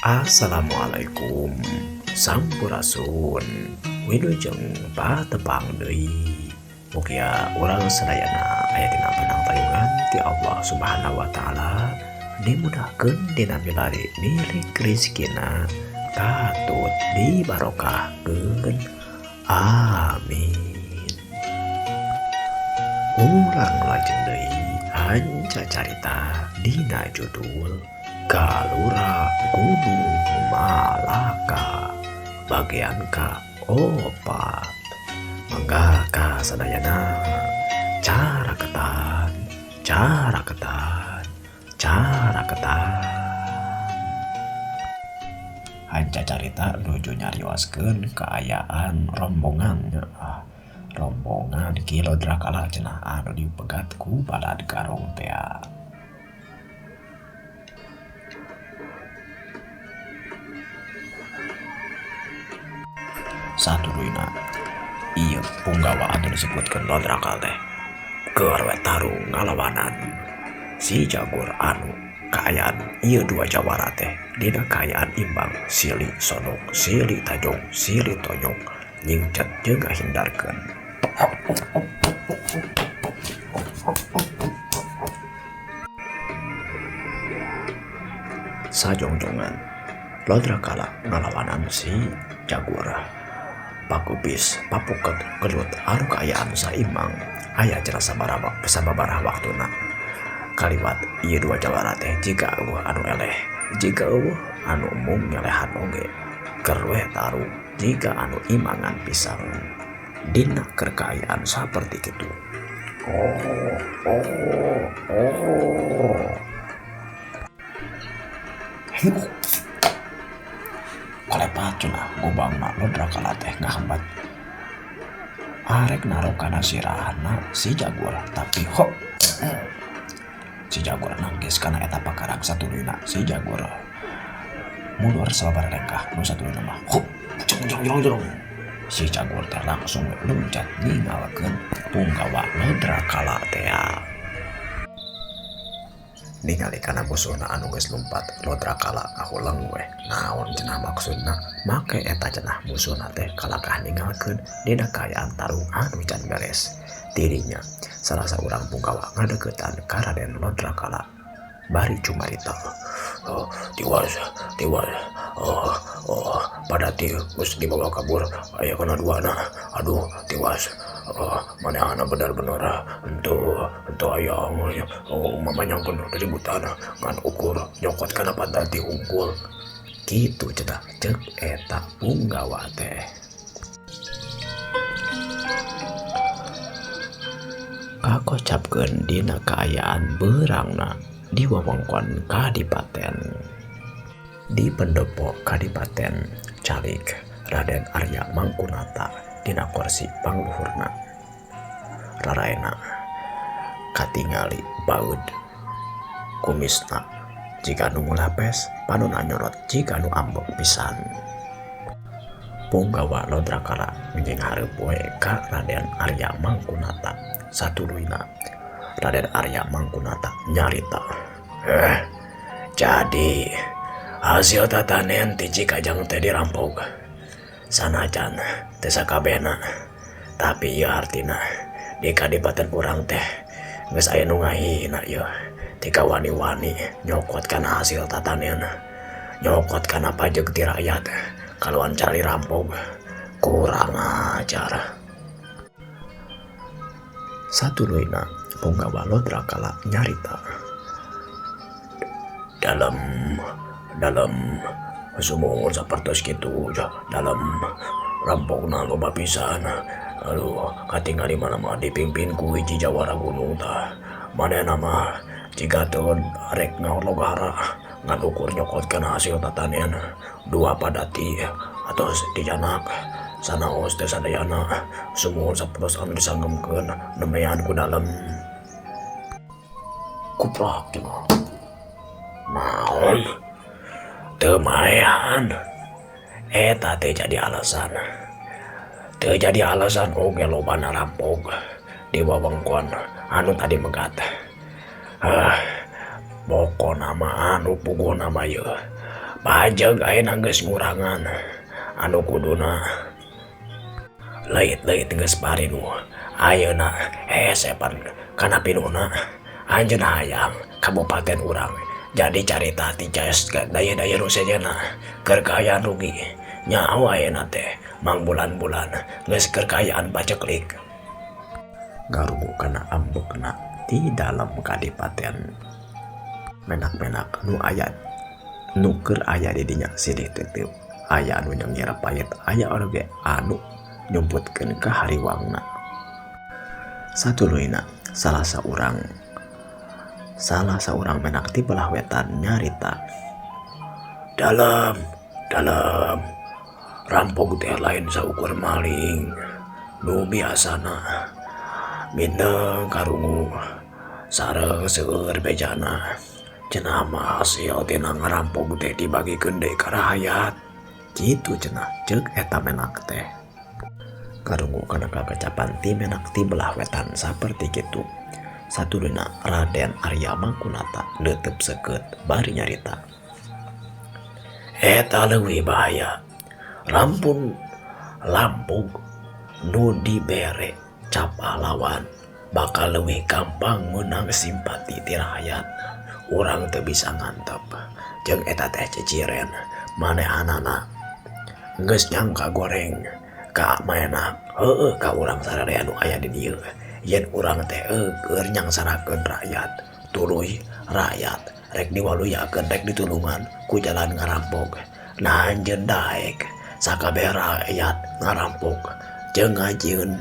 Assalamualaikum Sampurasun Wilujeng patepang deui. Mugia urang sadayana aya dina panang tayungan ti Allah Subhanahu wa taala, dimudahkeun dina milari milik rezekina, katut dibarokahkeun, amin. Urang lajeng deui hanca carita dina judul Kalura Gunung Malaka bagian ka-4. Mangga ka sadayana, caraketan caraketan caraketan. Hanca carita nuju nyarioskeun kaayaan rombongan, rombongan Ki Lodrakala cenah anu dipegat ku balad garong tea. Satuluyna ieu punggawa anu disebutkeun Lodrakala teh keur we tarung ngalawanan si Jagur anu kaayaan ieu dua jawara teh dina kaayaan imbang, silih sonok silih tajong silih tonyok nyingcet jeung ngahindarkeun. Sajongjongan Lodrakala ngalawanan si Jagur. Pakubis papuket gelut anu kaayaan saimbang aya cenah sababaraha waktuna. Kaliwat ieu dua jawara teh jiga eueuh anu eleh, jiga eueuh anu embung ngelehan oge. Keur we tarung jiga anu imangan pisan dina keur kaayaan saperti kitu. Oh, oh, oh. Kolepat cenah gobangna Lodrakala teh ngahambat. Arek naruh kana sirahna si Jagur, tapi hop. Si Jagur nangkis kana eta pakarang satuluyna. Si Jagur mundur sababaraha lengkah nu satuluyna mah hop, jong jong jong jong. Si Jagur teh langsung loncat ninggalkeun punggawa Lodrakala teh. Ningali kana musuhna anu geus lumpat, Lodrakala ngahuleng weh. Naon cenah maksudna make eta cenah musuhna teh kalakah ninggalkeun dina kaayaan tarung anu can beres. Tidinya salah saurang punggawa ngadeuketan ka Raden Lodrakala bari cumarita. Oh, tiwas, tiwas. Oh, oh, padati geus dibawa kabur aya kana duana. Aduh, tiwas. Oh, manehna bener-bener henteu aya oh, mamanyangkeun ributan ngan ukur nyokot kana padati unggul. Kitu cenah ceuk eta punggawa teh. Kakocapkeun dina kaayaan beurangna di wewengkon Kadipaten. Di pendopo Kadipaten calik Raden Arya Mangkunata dina kursi pangluhurna. Raraena katingali baeud kumisna jiga nu ngulapes, panonna nyorot jiga nu ambek pisan. Punggawa Lodrakala minjing hareup we ka Raden Arya Mangkunata. Satuluyna Raden Arya Mangkunata nyarita, jadi hasil tatanen ti Cikajang teh dirampok. Sanajan teu sakabehna, tapi ieu artina di kadipaten urang teh geus aya nu ngahina ieu. Tika wani-wani nyokot kana hasil tatanen, nyokot kana pajeg ti rakyat, kaluan cari rampok, kurang ajar. Satuluyna punggawa Lodrakala nyarita, dalam sumur sapertos kitu, dalam rampokna loba pisan. Aduh, katingali mana mah dipimpin ku hiji jawara gunung tah. Manehna mah jiga teu arek ngahorlogara ngan ukur nyokot kana hasil tatanen dua padati atos dijanak sanaos teh sadayana sumur sapertos anu disanggemkeun nemean ku dalem. Kuprak cenah. Naon? Teu maehan. Eta teh jadi alasan. Teu jadi alasan oge lobana rampok di wewengkon anu tadi megat. Pokona mah anu puguhna mah ieu. Pajeg ayeuna geus ngurangan anu kuduna leuit-leuit geus parinuh ayeuna hese pan kana pinuhna anjeun hayang kabupaten urang jadi carita ti daya-daya nu sejenna keur kaayaan rugi nyaho ayeuna teh mangbulan-bulan geus keur kaayaan paceklik. Ngarungu kana ambekna di dalam kadipaten menak-menak nu aya nu keur aya di dinya silih tetep aya anu nyengir payet aya oge anu nyumputkeun ka hariwangna. Satuluyna salah saurang menak ti belah wetan nyarita dalam dalam rampok teh lain saukur maling nu biasana mindeng karungu sareng seueur bejana cenah mah hasil tina ngarampok teh dibagikeun deui ka rahayat kitu cenah ceuk eta menak teh. Karungu kana kakecapan ti menak ti belah wetan saperti kitu. Satuluyna Raden Arya Mangkunata neuteup seukeut bari nyarita eta leuwih bahaya rampun lampung nu dibere cap pahlawan bakal leuwih gampang meunang simpati ti rahayat. Urang teu bisa ngantep jeung eta teh ciciren manehanana geus nyangka goreng ka maena heueuh ka urang sararea nu aya di dieu yen urang teh keur nyangsarakeun rakyat tuluy rakyat rek diwaluyakeun rek ditulungan ku jalan ngarampok. Nah anjeun daek sakabeh rakyat ngarampok jeung ngajieun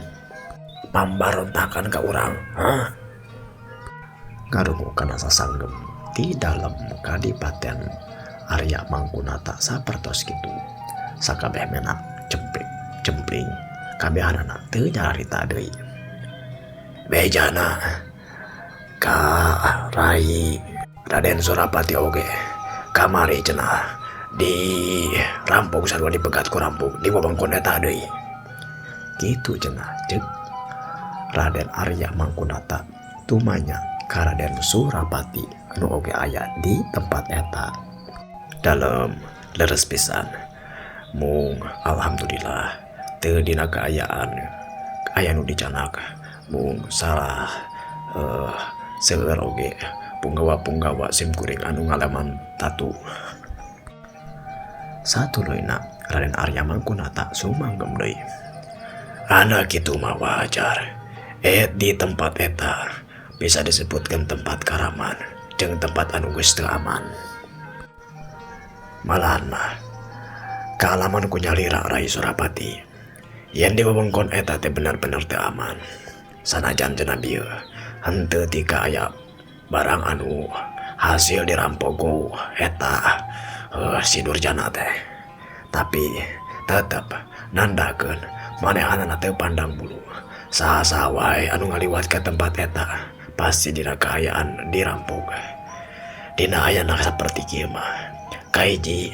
pambarontakan ka urang. Hah? Ngarungu kana sasanggem di dalam kadipaten Arya Mangkunata sapertos kitu. Sakabeh menak cemping cempling kabehanana teu nyarita deui. Bejana ka Rai Raden Surapati oge kamari cenah di rampok sarua dipegat ku rampok di wewengkon eta deui. Kitu cenah ceuk Raden Arya Mangkunata tumanya ka Raden Surapati anu oge aya di tempat eta. Dalem leres pisan mung alhamdulillah teu dina kaayaan aya nu dicanak mung salah seueur oge punggawa-punggawa sim kuring anu ngalaman tatu. Satuluyna Raden Arya Mangkunata sumanggem deui. Ana kitu mah wajar. Di tempat eta bisa disebutkan tempat karaman jeung tempat anu geus teu aman. Malahan mah kaalaman ku nyalira Rai Surapati yen di wewengkon eta teh bener-bener teu aman. Sanajan cenah bieu henteu tika aya barang anu hasil dirampok ku eta si Durjana teh. Tapi tetep nandakeun manehanana teu pandang bulu. Saha-saha wae anu ngaliwat ka tempat eta pasti dina kaayaan dirampok. Dina ayana saperti kieu mah kahiji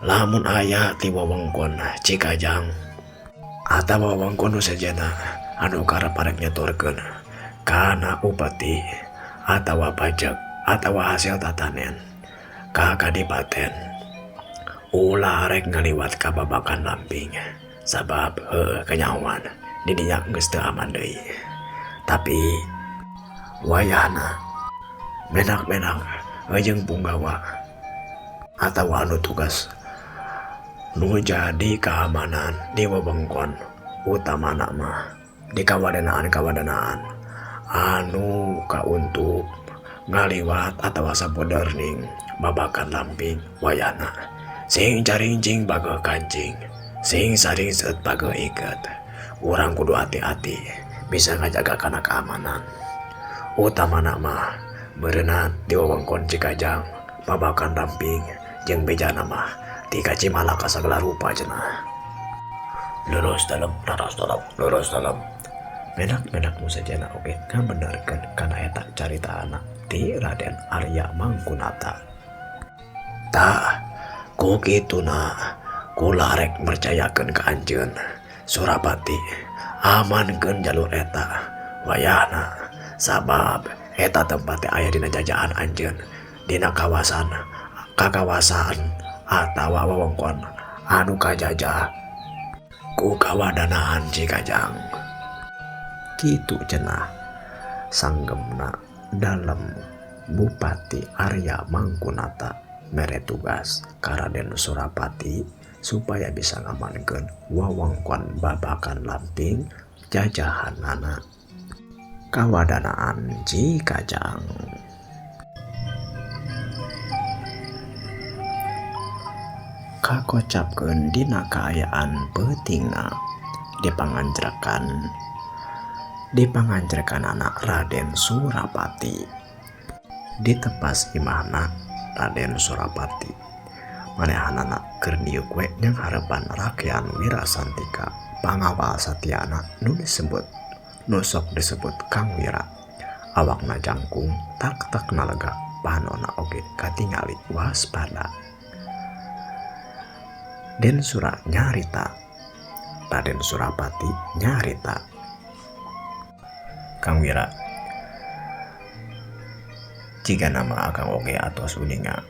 lamun aya ti wewengkon Cikajang atawa wewengkon nu sejenna anu karep arek nyetorkeun kana upeti atawa pajak atawa hasil tatanen ka kadipaten ulah arek ngaliwat ka babakan Lamping sabab kanyahoan di dinya geus teu aman deui. Tapi wayahna menak-menak jeung punggawa atawa anu tugas nu jadi keamanan di wewengkon utamana mah di kawadanaan-kawadanaan anu kauntup ngaliwat atawa sapoderning babakan Lamping wayahna sing carincing bageuh kancing sing saring seut bageuh iket. Urang kudu hati-hati bisa ngajaga kana keamanan utamana mah meureunnan di wewengkon Cikajang babakan Lamping jeung bejana mah ti ka Cimalaka sagala rupa cenah. Lurus dalam, lurus dalam, lurus dalam. Menak-menak nu sejenna oge ngabenerkeun kana eta caritaana ti Raden Arya Mangkunata. Tah ku kituna kula rek mercayakeun ka anjeun Surapati amankeun jalur eta wayahna sabab eta tempat teh aya dina jajahan anjeun dina kawasan kakawasaan Atawa wewengkon anu kajajah ku kawadanaan Cikajang. Kitu cenah sanggemna dalem Bupati Arya Mangkunata mere tugas ka Raden Surapati supaya bisa ngamankeun wewengkon Babakan Lamping jajahanana kawadanaan Cikajang. Kakocapkeun dina kaayaan peutingna dipanganjrekanana Raden Surapati. Ditepas imahna Raden Surapati manehanana keur diuk we nyanghareupan Rakean Wirasantika pangawal satiana nu disebut nu sok disebut Kang Wira. Awakna jangkung tak-takna lega panona oge katingali waspada. Den Sura nyarita, Raden Surapati nyarita, Kang Wira, jika nama akang oge atos uninga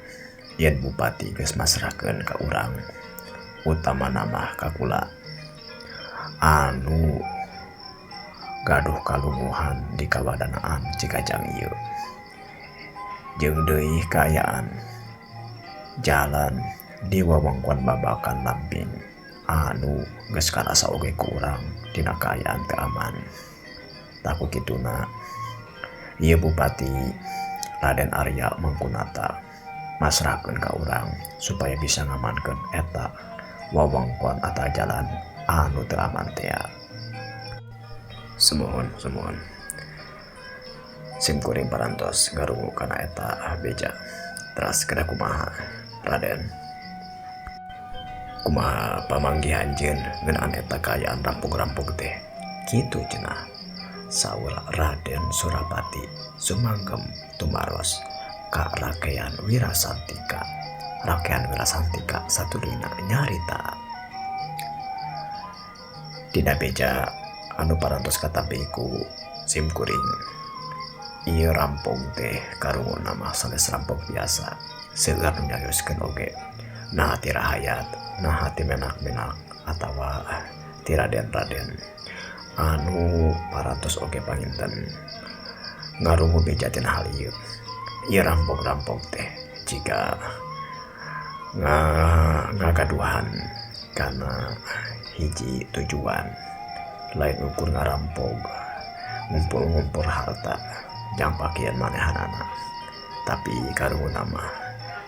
yen bupati geus masrahkeun ka urang utama nama ka kula anu gaduh kalunguhan di kawadanaan Cikajang ieu jeung deui kaayaan jalan di wewengkon Babakan Lamping anu geus karasa oge ku urang dina kaayaan teu aman. Taku kituna ieu bupati Raden Arya Mangkunata masrahkeun ka urang supaya bisa ngamankeun eta wewengkon atawa jalan anu teu aman tea. Sumuhun, sumuhun. Sim kuring parantos ngarungu kana eta beja. Teras kedah kumaha Raden? Kumaha pamanggih anjeun ngeunaan eta kaayaan rampung-rampung teh? Kitu cenah. Saur Raden Surapati sumanggem tumaros ka Rakean Wirasantika. Rakean Wirasantika satuluyna nyarita. Dina beja anu parantos katampi ku sim kuring. Ieu rampung teh karunguna mah sanes rampung biasa. Seueur nu nyarioskeun oge. Nah ti rahayat, nah ti menak-menak atawa ti raden-raden anu parantos oge panginten ngarungu beja tina hal ieu. Ieu rampok-rampok teh jika ngagaduhan kana hiji tujuan lain ukur ngarampok ngumpul-ngumpul harta jang pakian manehanana, tapi karunguna mah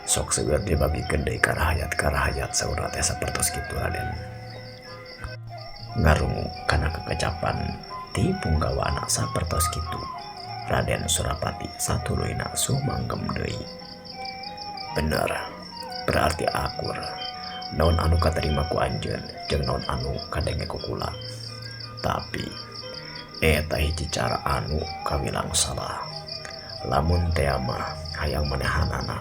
sok seueur dibagikeun deui ka rahayat saurna teh sapertos kitu Raden. Ngarungu kana kekecapan ti punggawana sapertos kitu Raden Surapati satuluyna sumanggem deui. Bener, berarti akur naon anu katarima ku anjeun jeung naon anu kadenge ku kula. Tapi eta hiji cara anu kawilang salah. Lamun tea mah hayang manehanana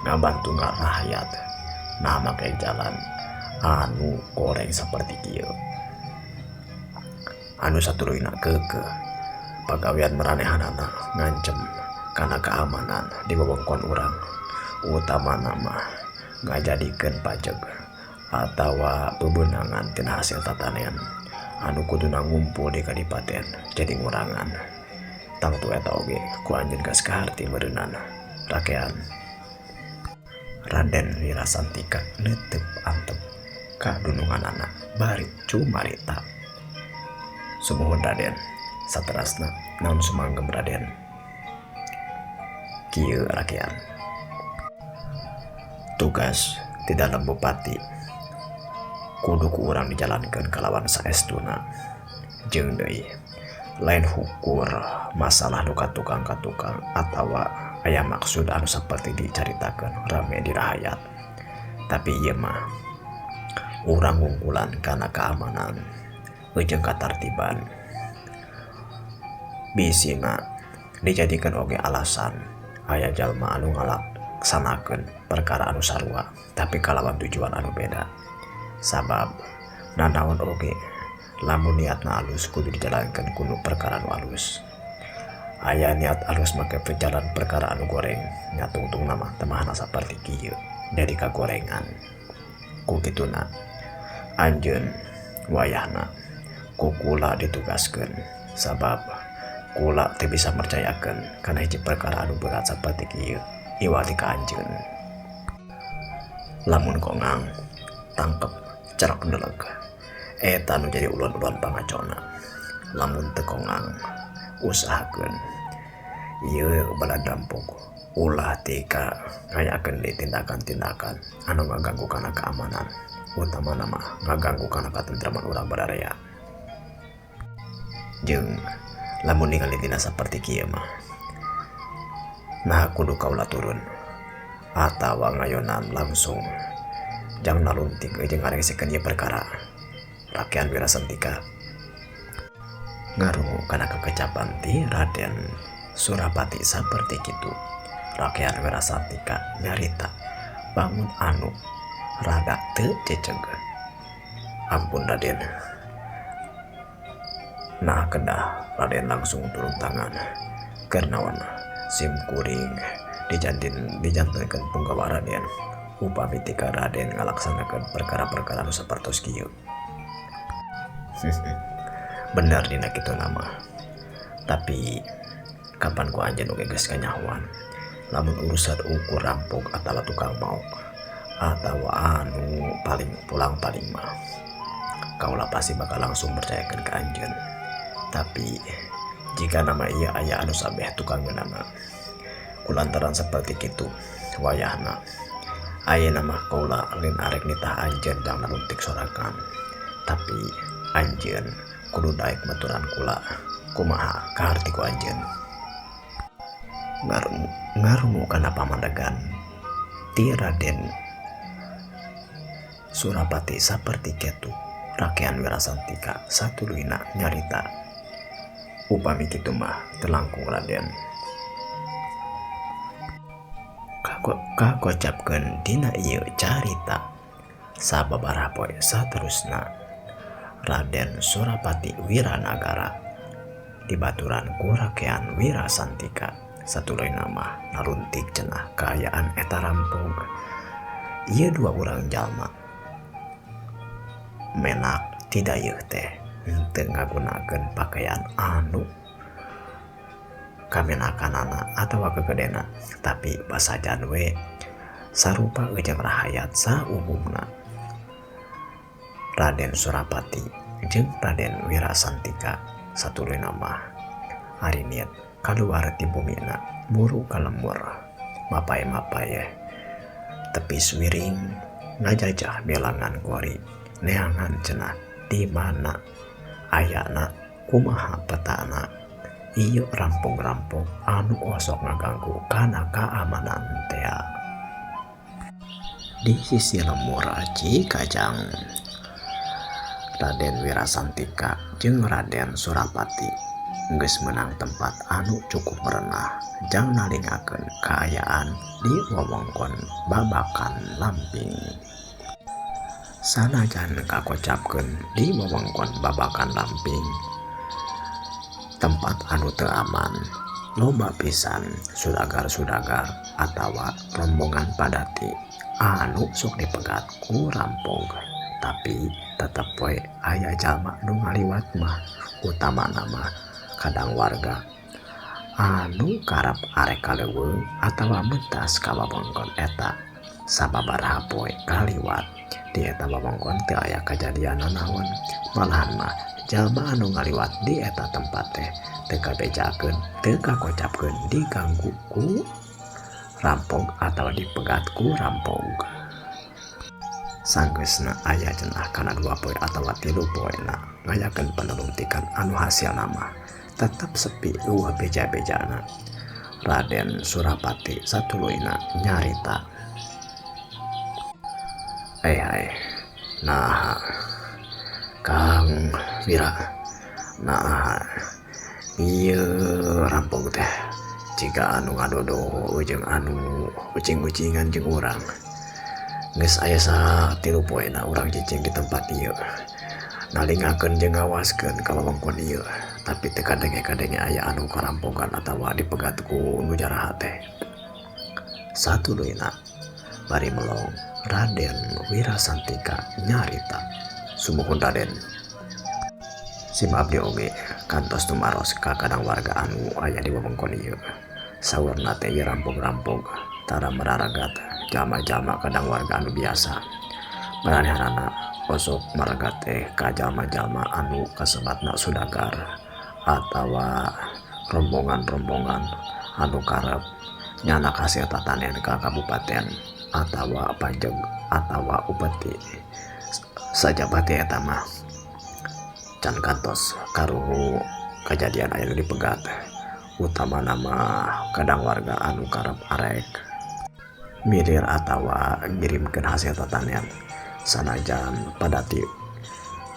ngabantu ngarahayat nah make jalan anu goreng seperti kieu. Anu satuluyna keukeuh pagawean maranehanana ngancem kana keamanan di wewengkon urang, utamana mah ngajadikeun pajeg atawa bebenangan tina hasil tatanen anu kuduna ngumpul di kadipaten jadi ngurangan. Tangtu eta oge ku anjeun geus kaharti meureunan rakean. Raden Wirasantika neuteup antep ka dununganana bari cumarita. Sumuhun Raden, saterasna naon sumanggem Raden? Kieu rakean. Tugas di dalam bupati kudu ku urang dijalankeun kalawan saestuna. Jeung deui lain hukur masalah nu katukang-katukang atawa aya maksud anu saperti dicaritakeun rame di rahayat. Tapi ieu mah urang ngungkulan kana keamanan jeung katartiban. Bisina dijadikeun oge alasan aya jalma anu ngalaksanakeun perkara anu sarua tapi kalawan tujuan anu beda. Sabab nanaon oge lamun niatna alus kudu dijalankeun kudu perkara anu alus. Aya niat alus make perjalanan perkara anu goreng nya tungtungna mah temahna saperti kieu. Jadi kagorengan. Ku kituna anjeun wayahna ku kula ditugaskeun sabab kula teu bisa mercayakeun kana hiji perkara anu berat saperti kieu iwal ti ka anjeun. Lamun kongang tangkep cerek deleg eta nu jadi ulun-ulun pangacona. Lamun teu kongang usahakeun ieu balad rampok ulah tika ngayakeun deui tindakan-tindakan anu ngaganggu kana keamanan, utamana mah ngaganggu kana katentraman urang bararea. Jeung lamun ningali dina saperti kieu mah nah kudu kaula turun atawa ngayonan langsung jang naluntik jeung ngarengsikeun ieu perkara. Rakean Wirasantika ngarungu kana kekecapan ti Raden Surapati saperti kitu. Rakean Wirasantika nyarita bangun anu rada teu ceceg. Ampun Raden. Nah kedah Raden langsung turun tangan. Keur naon sim kuring dijantenkeun punggawa Raden upami tika Raden ngalaksanakeun perkara-perkara nu sapertos kieu. Bener dina kitu nama. Tapi kapan ku anjeun oge geus kanyahoan lamun urusan ukur rampok atawa tukang maok atawa anu paling pulang paling mah kaula pasti bakal langsung percayakeun ka anjeun. Tapi jika nama ieu aya anu sabeh tukang ngeunana kulantaran seperti kitu wayahna ayeuna mah kaula lain arek nitah anjeun jang naluntik sorangan, tapi anjeun kudu daek maturan kula. Kumaha kaharti ku anjeun? Ngarungu kana pamandegan ti Raden Surapati saperti kitu. Rakean Wirasantika satuluyna nyarita upami kitu mah teu langkung Raden. Kakocapkeun dina ieu carita sababaraha poe saterusna Raden Surapati Wiranagara dibaturan ku Rakean Wirasantika satuluyna mah naruntik cenah kaayaan eta rampog. Ieu dua urang jalma menak tidayeuh teh henteu ngagunakeun pakaian anu kamenakanana atawa kegedena, tapi basajan we sarupa jeung rahayat saumumna. Raden Surapati jeung Raden Wirasantika satuluyna mah ari niat kaluar ti bumina muru ka lembur mapay-mapay tepis wiring ngajajah belangan kuari neangan cenah di mana ayana kumaha petana ieu rampung-rampung anu osok ngaganggu kana keamanan tea. Di sisi lembur Cikajang Raden Wirasantika jeung Raden Surapati geus meunang tempat anu cukup merenah jang nalingakeun kaayaan di wewengkon Babakan Lamping. Sanajan kakocapkeun di wewengkon Babakan Lamping tempat anu teu aman, loba pisan sudagar-sudagar atawa rombongan padati anu sok dipegat ku rampog, tapi tetep we aya jalma nu ngaliwat mah, utamana mah kadang warga anu karep arek ka leuweung atawa mentas ka wewengkon eta. Sababaraha poe kaliwat di eta wewengkon teu aya kajadian nanaon, malahan mah jalma anu ngaliwat di eta tempat teh teu kabejakeun, teu kakocapkeun diganggu ku rampog atawa dipegat ku rampog. Sanggeusna aya cenah kana 2 poe atawa 3 poena ngayakeun panalungtikan anu hasilna mah tetep sepi eueuh beja-bejana. Raden Surapati satuluyna nyarita, nah Kang Wira, nah ieu rampog teh jika anu ngadodoh jeung anu ucing-ucingan jeung urang. Geus aya 3 poena urang cicing di tempat ieu, nalingakeun jeung ngawaskeun ka wewengkon ieu, tapi teu kadenge-kadenge aya anu karampogan atawa dipegat ku nu jaraha teh. Satuluyna Bari melong Raden Wirasantika nyarita, "Sumuhun Raden. Sim abdi oge kantos tumaros ka kadang warga anu aya di wewengkon ieu. Saurna teh ieu rampog-rampog tara mararagat jalma-jalma kadang warga anu biasa. Maranehanana osok maragat teh ka jalma-jalma anu kasebatna sudagar atawa rombongan-rombongan anu karep nyanak hasil tatanen ka kabupaten atawa pajeg atawa upeti. Sajaba teh eta mah can kantos karungu kajadian aya nu dipegat, utamana mah kadang warga anu karep arek milir atawa ngirimkeun hasil tatanen sanajan padati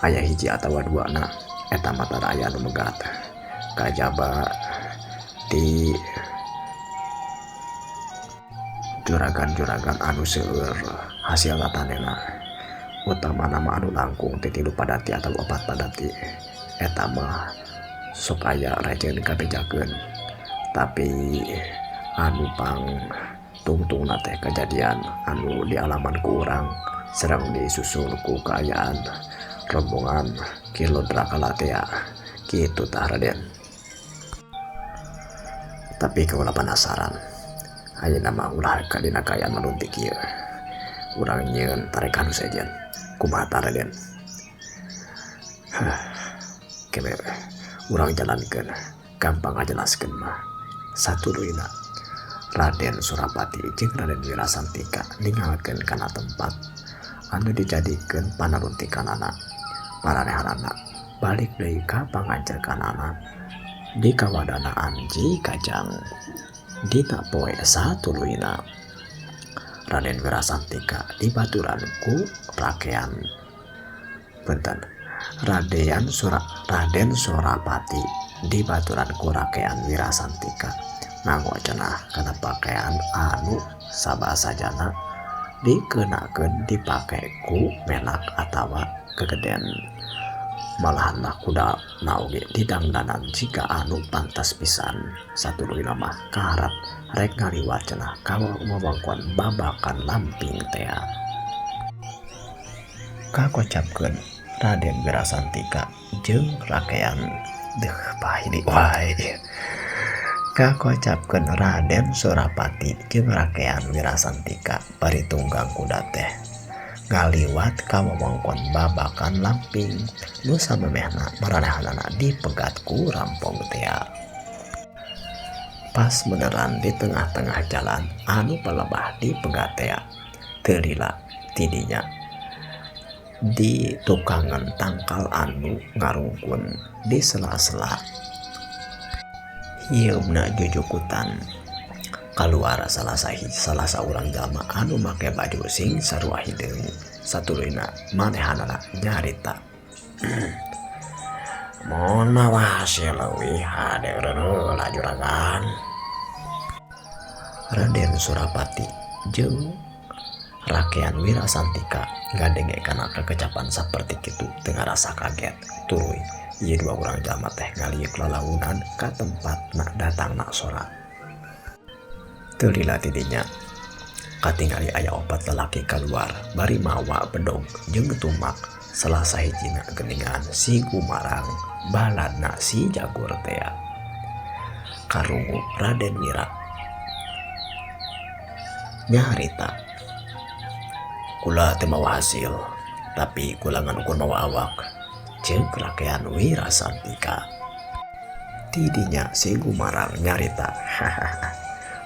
aya hiji atawa dua na eta mah tara aya anu megat kajaba di juragan-juragan anu seueur hasil tatanena, utamana mah anu langkung ti 3 padati atawa 4 padati eta mah sok aya rajin kabejakeun. Tapi anu pang tungtungna teh kajadian anu dialaman ku urang sareng disusul ku kaayaan rombongan Ki Lodra Kalatea kitu tah Raden. Tapi kaula penasaran, ayeuna mah ulah ka dina kaayaan maluntik ieu. Urang nyieun tarekan nu sejen. Kumaha tah Raden? Hah, keme urang jalankeun, gampang ngajelaskeun mah. Satuluyna Raden Surapati jeung Raden Wirasantika ninggalkeun kana tempat anu dijadikeun panaluntikanana. Maranehanana balik deui ka pangancerkanana di kawadanaan Cikajang. Dina poe satuluyna Raden Wirasantika dibaturan ku rakean punten Raden Surapati dibaturan ku rakean Wirasantika nganggo cenah kana pakaian anu sabasajana dikenakeun dipake ku menak atawa kegeden. Malahan mah kuda na oge didangdanan jika anu pantas pisan. Satuluyna mah kaharep rek ngaliwat cenah ka wewengkon Babakan Lamping tea. Kakocapkeun Raden Wirasantika jeung rakean deuh pahili wae. Kakocapkeun Raden Surapati jeung rakean Wirasantika bari tunggang kuda teh ngaliwat ka wewengkon Babakan Lamping nu samemehna maranehanana dipegat ku rampong tea. Pas beneran di tengah-tengah jalan anu palebah dipegat tea, teu lila tidinya di tukangan tangkal anu ngarungkun di sela-sela hieumna jujukutan kaluar salah saurang jalma anu make baju sing sarua hideung. Satuluyna manehanana nyarita, "Mun mawa hasil leuwih hade heula juragan." Raden Surapati jeung rakean Wirasantika ngadenge kana kekecapan saperti kitu teu ngarasa kaget. Tuluy ieu dua urang jalma teh ngaliuk lalaunan ka tempatna datangna sora. Teu lila tidinya katingali aya 4 lalaki kaluar bari mawa bedog jeung tumak. Salah sahijina geuningan si Gumarang baladna si Jagur tea. Karungu Raden Wira nyarita, "Kula teu mawa hasil, tapi kula ngan ukur mawa awak," ceuk rakean Wirasantika. Tidinya si Gumarang nyarita, "Hahaha,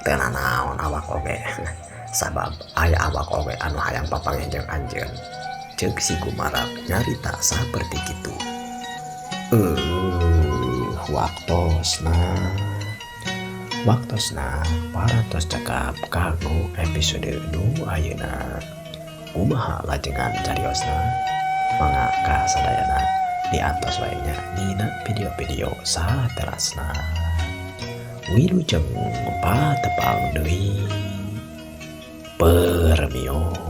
teu nanaon awak oge, sabab aya awak oge anu hayang papanggih jeung anjeun," ceuk si Gumarang nyarita saperti kitu. Waktosna parantos cekap kanggo episode nu ayeuna. Kumaha lajengan cariosna? Mangga ka sadayana diantos wae nya dina video-video saterasna. Wilujeng patepang deui. Permios.